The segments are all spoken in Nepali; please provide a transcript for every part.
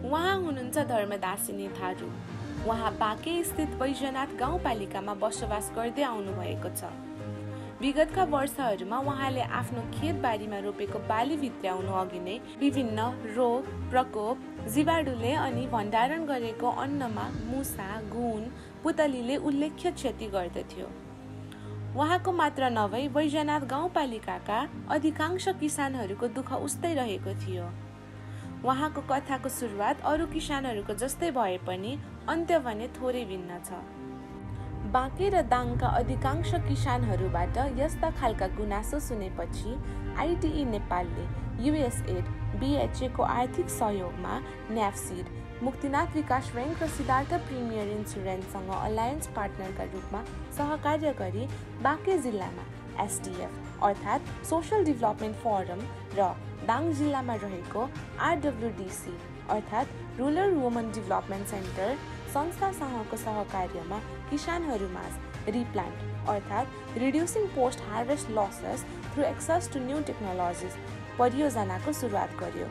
उहाँ हुनुहुन्छ धर्मदासिनी थारू। उहाँ बाँके स्थित बैजनाथ गाउँपालिकामा बसोबास गर्दै आउनुभएको छ। विगतका वर्षहरूमा उहाँले आफ्नो खेतबारीमा रोपेको बाली भित्र्याउनु अघि नै विभिन्न रोग, प्रकोप, जीवाणुले अनि भण्डारण गरेको अन्नमा मुसा, घुन, पुतलीले उल्लेख्य क्षति गर्दथ्यो। उहाँको मात्र नभई बैजनाथ गाउँपालिकाका अधिकांश किसानहरूको दुःख उस्तै रहेको थियो। उहाँको कथाको सुरुवात अरू किसानहरूको जस्तै भए पनि अन्त्य भने थोरै भिन्न छ। बाँके र दाङका अधिकांश किसानहरूबाट यस्ता खालका गुनासो सुनेपछि आइटिई नेपालले युएसएड, BHA को आर्थिक सहयोगमा न्याफसिड, मुक्तिनाथ विकास ब्याङ्क र सिद्धार्थ प्रिमियर इन्सुरेन्ससँग अलायन्स पार्टनरका रूपमा सहकार्य गरी बाँके जिल्लामा SDF अर्थात् सोशल डेभलपमेन्ट फोरम र दाङ जिल्लामा रहेको RWDC अर्थात् रुरल वुमन डेभलपमेन्ट सेन्टर संस्थासँगको सहकार्यमा किसानहरूमाझ रिप्लान्ट अर्थात् reducing post harvest losses through access to new technologies परियोजनाको सुरुवात गर्यो।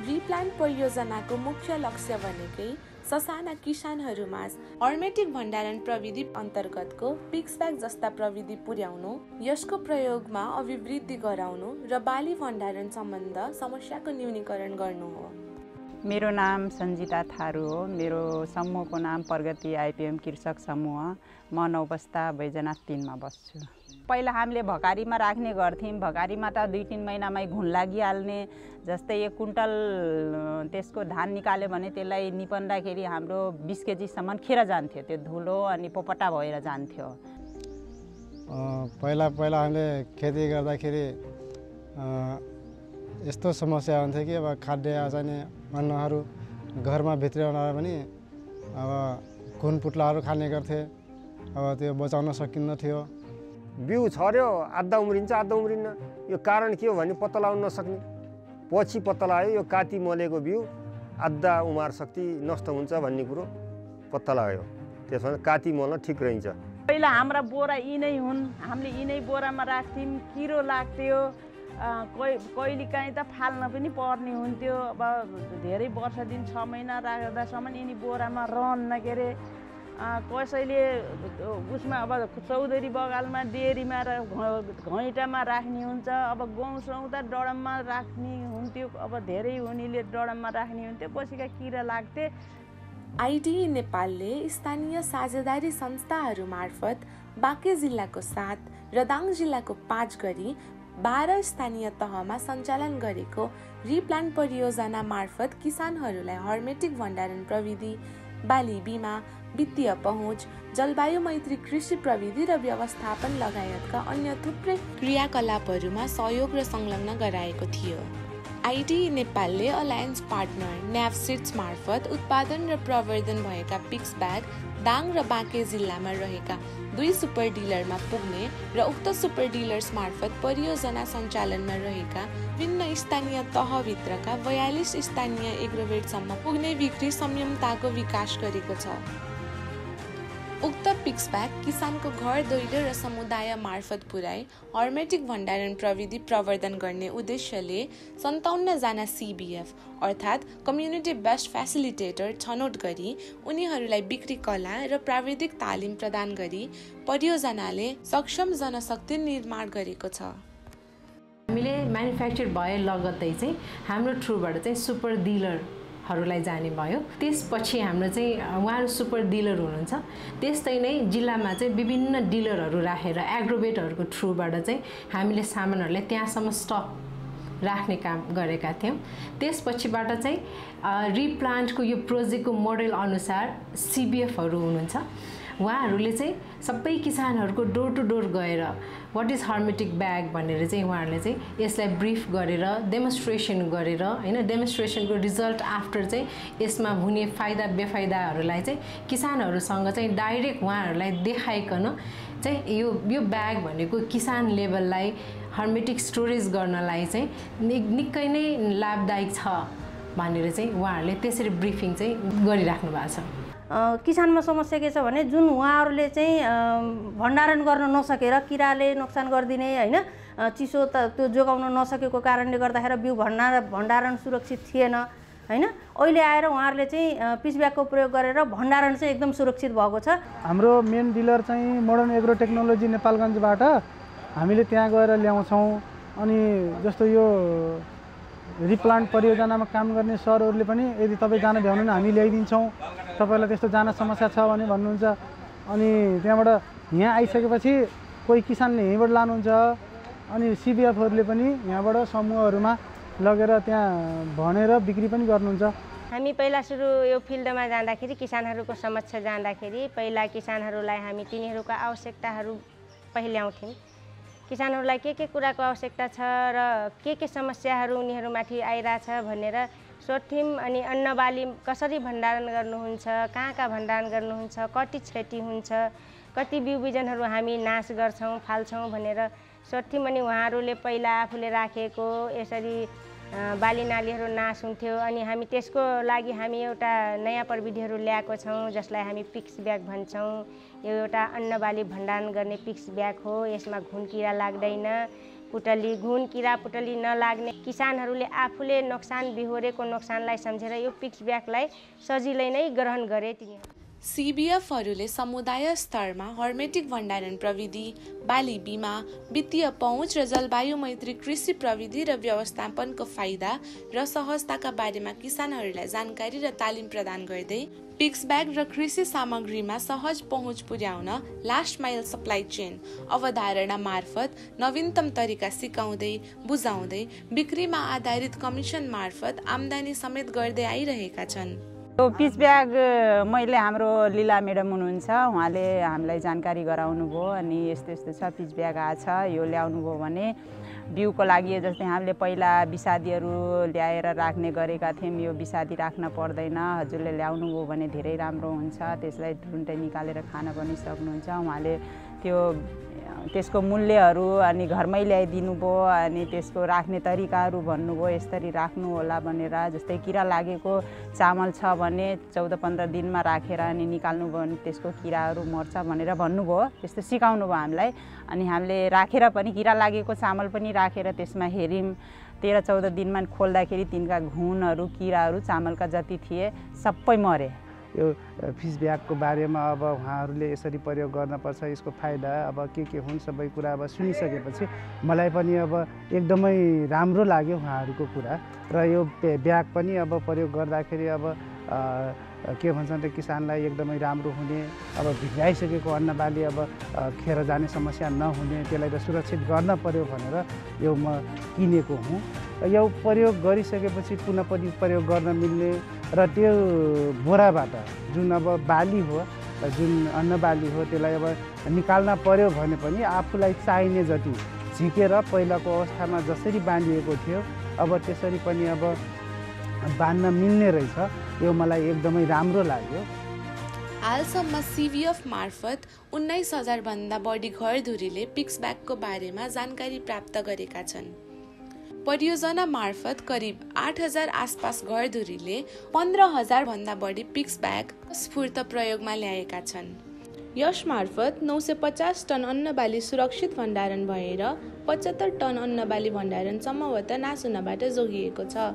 रिप्लान्ट परियोजनाको मुख्य लक्ष्य भनेकै ससाना किसानहरूमाझ हर्मेटिक भण्डारण प्रविधि अन्तर्गतको पिक्स ब्याग जस्ता प्रविधि पुर्याउनु, यसको प्रयोगमा अभिवृद्धि गराउनु र बाली भण्डारण सम्बन्ध समस्याको न्यूनीकरण गर्नु हो। मेरो नाम सञ्जिता थारू हो। मेरो समूहको नाम प्रगति आइपिएम कृषक समूह। म नौबस्ता बैजनाथ 3 मा बस्छु। पहिला हामीले भकारीमा राख्ने गर्थ्यौँ। भकारीमा त 2-3 महिनामै घुन लागिहाल्ने। जस्तै 1 कुन्टल त्यसको धान निकाल्यो भने त्यसलाई निपन्दाखेरि हाम्रो 20 केजीसम्म खेर जान्थ्यो। त्यो धुलो अनि पोपटा भएर जान्थ्यो। पहिला हामीले खेती गर्दाखेरि यस्तो समस्या हुन्थ्यो कि अब खाद्य चाहिने अन्नहरू घरमा भित्र्याउन पनि अब घुन पुत्लाहरू खाने गर्थे। अब त्यो बचाउन सकिन्न थियो। बिउ छर्यो, आधा उम्रिन्छ, आधा उम्रिन्न। यो कारण के हो भने पत्ता लगाउन नसक्ने। पछि पत्ता लाग्यो यो काती मलेको बिउ आधा उमार शक्ति नष्ट हुन्छ भन्ने कुरो पत्ता लाग्यो। त्यसमा काती मल्न ठिक रहन्छ। पहिला हाम्रा बोरा यिनै हुन्। हामीले यिनै बोरामा राख्थ्यौँ। किरो लाग्थ्यो। कहिलेकाहीँ त फाल्न पनि पर्ने हुन्थ्यो। अब धेरै वर्ष दिन 6 महिना राख्दासम्म यिनी बोरामा रहन्न के अरे। कसैले उसमा अब चौधरी बगालमा डेरीमा र घैँटामा राख्ने हुन्छ। अब गहुँ त डडममा राख्ने हुन्थ्यो। अब धेरै हुनेले डडममा राख्ने हुन्थ्यो। पछिका किरा लाग्थे। आइटिई नेपालले स्थानीय साझेदारी संस्थाहरू मार्फत बाँके जिल्लाको 7 र दाङ जिल्लाको 5 गरी 12 स्थानीय तहमा सञ्चालन गरेको रिप्लान्ट परियोजना मार्फत किसानहरूलाई हर्मेटिक भण्डारण प्रविधि, बाली बिमा, वित्तीय पहुँच, जलवायु मैत्री कृषि प्रविधि र व्यवस्थापन लगायतका अन्य थुप्रै क्रियाकलापहरूमा सहयोग र संलग्न गराएको थियो। आइटिई नेपालले अलायन्स पार्टनर न्याफसिड्स मार्फत उत्पादन र प्रवर्धन भएका पिक्स ब्याग दाङ र बाँके जिल्लामा रहेका 2 सुपर डिलरमा पुग्ने र उक्त सुपर डिलर्स मार्फत परियोजना सञ्चालनमा रहेका विभिन्न स्थानीय तहभित्रका 42 स्थानीय एग्रोभेटसम्म पुग्ने बिक्री संयमताको विकास गरेको छ। उक्त पिक्स ब्याग किसानको घर दैलो र समुदाय मार्फत पुर्याई हर्मेटिक भण्डारण प्रविधि प्रवर्धन गर्ने उद्देश्यले 57 जना CBF अर्थात् कम्युनिटी बेस्ड फेसिलिटेटर छनौट गरी उनीहरूलाई बिक्री कला र प्राविधिक तालिम प्रदान गरी परियोजनाले सक्षम जनशक्ति निर्माण गरेको छ। हामीले म्यानुफ्याक्चर भए लगत्तै चाहिँ हाम्रो थ्रुबाट चाहिँ सुपर डिलरहरूलाई जाने भयो। त्यसपछि हाम्रो चाहिँ उहाँहरू सुपर डिलर हुनुहुन्छ। त्यस्तै नै जिल्लामा चाहिँ विभिन्न डिलरहरू राखेर एग्रोभेटहरूको थ्रुबाट चाहिँ हामीले सामानहरूलाई त्यहाँसम्म स्टक राख्ने काम गरेका थियौँ। त्यसपछिबाट चाहिँ रिप्लान्टको यो प्रोजेक्टको मोडेल अनुसार CBFहरू हुनुहुन्छ। उहाँहरूले चाहिँ सबै किसानहरूको डोर टु डोर गएर वाट इज हर्मेटिक ब्याग भनेर चाहिँ उहाँहरूले चाहिँ यसलाई ब्रिफ गरेर डेमोन्स्ट्रेसन गरेर हैन, डेमोन्स्ट्रेसनको रिजल्ट आफ्टर चाहिँ यसमा हुने फाइदा बेफाइदाहरूलाई चाहिँ किसानहरूसँग चाहिँ डाइरेक्ट उहाँहरूलाई देखाइकन चाहिँ यो ब्याग भनेको किसान लेभललाई हर्मेटिक स्टोरेज गर्नलाई चाहिँ निकै नै लाभदायक छ भनेर चाहिँ उहाँहरूले त्यसरी ब्रिफिङ चाहिँ गरिराख्नु भएको छ। किसानमा समस्या के छ भने जुन उहाँहरूले चाहिँ भण्डारण गर्न नसकेर किराले नोक्सान गरिदिने हैन, चिसो त्यो जोगाउन नसकेको कारणले गर्दाखेरि बिउ भण्डारण सुरक्षित थिएन। हैन। अहिले आएर उहाँहरूले चाहिँ पिच ब्यागको प्रयोग गरेर भण्डारण चाहिँ एकदम सुरक्षित भएको छ। हाम्रो मेन डिलर चाहिँ मोडर्न एग्रो टेक्नोलोजी नेपालगञ्जबाट हामीले त्यहाँ गएर ल्याउँछौँ। अनि जस्तो यो रिप्लान्ट परियोजनामा काम गर्ने सरहरूले पनि यदि तपाईँ जान भ्याउनु भने हामी ल्याइदिन्छौँ, तपाईँलाई त्यस्तो जान समस्या छ भने भन्नुहुन्छ। अनि त्यहाँबाट यहाँ आइसकेपछि कोही किसानले यहीँबाट लानुहुन्छ, अनि सिबिएफहरूले पनि यहाँबाट समूहहरूमा लगेर त्यहाँ भनेर बिक्री पनि गर्नुहुन्छ। हामी पहिला सुरु यो फिल्डमा जाँदाखेरि किसानहरूको समक्ष जाँदाखेरि पहिला किसानहरूलाई हामी तिनीहरूका आवश्यकताहरू पहिल्याउँथ्यौँ। किसानहरूलाई के कुराको आवश्यकता छ र के समस्याहरू उनीहरूमाथि आइरहेछ भनेर सोध्थ्यौँ। अनि अन्न बाली कसरी भण्डारण गर्नुहुन्छ, कहाँ भण्डारण गर्नुहुन्छ, कति क्षति हुन्छ, कति बिउ बिजनहरू हामी नाश गर्छौँ फाल्छौँ भनेर सोध्थ्यौँ। अनि उहाँहरूले पहिला आफूले राखेको यसरी बाली नालीहरू नाश हुन्थ्यो। अनि हामी त्यसको लागि हामी एउटा नयाँ प्रविधिहरू ल्याएको छौँ जसलाई हामी पिक्स ब्याग भन्छौँ। यो एउटा अन्न बाली भण्डारण गर्ने पिक्स ब्याग हो। यसमा घुन किरा लाग्दैन, पुटली घुन किरा पुटली नलाग्ने किसानहरूले आफूले नोक्सान बिहोरेको नोक्सानलाई सम्झेर यो पिक्स ब्यागलाई सजिलै नै ग्रहण गरे। सिबिएफहरूले समुदाय स्तरमा हर्मेटिक भण्डारण प्रविधि, बाली बिमा, वित्तीय पहुँच र जलवायु मैत्री कृषि प्रविधि र व्यवस्थापनको फाइदा र सहजताका बारेमा किसानहरूलाई जानकारी र तालिम प्रदान गर्दै पिक्स ब्याग र कृषि सामग्रीमा सहज पहुँच पुर्याउन लास्ट माइल सप्लाई चेन अवधारणा मार्फत नवीनतम तरिका सिकाउँदै बुझाउँदै बिक्रीमा आधारित कमिसन मार्फत आम्दानी समेत गर्दै आइरहेका छन्। यो पिच ब्याग मैले हाम्रो लीला म्याडम हुनुहुन्छ, उहाँले हामीलाई जानकारी गराउनु भयो। अनि यस्तो यस्तो छ पिच ब्याग आछ, यो ल्याउनु भयो भने बिउको लागि जस्तै हामीले पहिला विषादीहरू ल्याएर राख्ने गरेका थियौँ, यो विषादी राख्न पर्दैन। हजुरले ल्याउनु भयो भने धेरै राम्रो हुन्छ, त्यसलाई तुरुन्तै निकालेर खान पनि सक्नुहुन्छ। उहाँले त्यसको मूल्यहरू अनि घरमै ल्याइदिनु भयो। अनि त्यसको राख्ने तरिकाहरू भन्नुभयो, यसरी राख्नु होला भनेर। जस्तै किरा लागेको चामल छ भने 14-15 दिनमा राखेर अनि निकाल्नु भयो भने त्यसको किराहरू मर्छ भनेर भन्नुभयो। त्यस्तो सिकाउनु भयो हामीलाई। अनि हामीले राखेर पनि किरा लागेको चामल पनि राखेर त्यसमा हेऱ्यौँ। 13-14 दिनमा खोल्दाखेरि तिनका घुनहरू किराहरू चामलका जति थिए सबै मरे। यो फिस ब्यागको बारेमा अब उहाँहरूले यसरी प्रयोग गर्नुपर्छ, यसको फाइदा अब के हुन् सबै कुरा अब सुनिसकेपछि मलाई पनि अब एकदमै राम्रो लाग्यो उहाँहरूको कुरा। र यो ब्याग पनि अब प्रयोग गर्दाखेरि अब के भन्छन् त किसानलाई एकदमै राम्रो हुने, अब भित्राइसकेको अन्न बाली अब खेर जाने समस्या नहुने, त्यसलाई त सुरक्षित गर्न पर्यो भनेर यो म किनेको हुँ। यो प्रयोग गरिसकेपछि पुनः पनि प्रयोग गर्न मिल्ने र त्यो बोराबाट जुन अब बाली हो, जुन अन्न बाली हो, त्यसलाई अब निकाल्न पर्यो भने पनि आफूलाई चाहिने जति झिकेर पहिलाको अवस्थामा जसरी बाँधिएको थियो अब त्यसरी पनि अब बाँध्न मिल्ने रहेछ। यो मलाई एकदमै राम्रो लाग्यो। हालसम्म सिबिएफ मार्फत 19,000 भन्दा बढी घरधुरीले पिक्स ब्यागको बारेमा जानकारी प्राप्त गरेका छन्। परियोजना मार्फत करिब 8,000 आसपास घरधुरीले 15,000 भन्दा बढी पिक्स ब्याग स्फूर्त प्रयोगमा ल्याएका छन्। यस मार्फत 950 टन अन्न बाली सुरक्षित भण्डारण भएर 75 टन अन्न बाली भण्डारण सम्भवतः नास हुनबाट जोगिएको छ।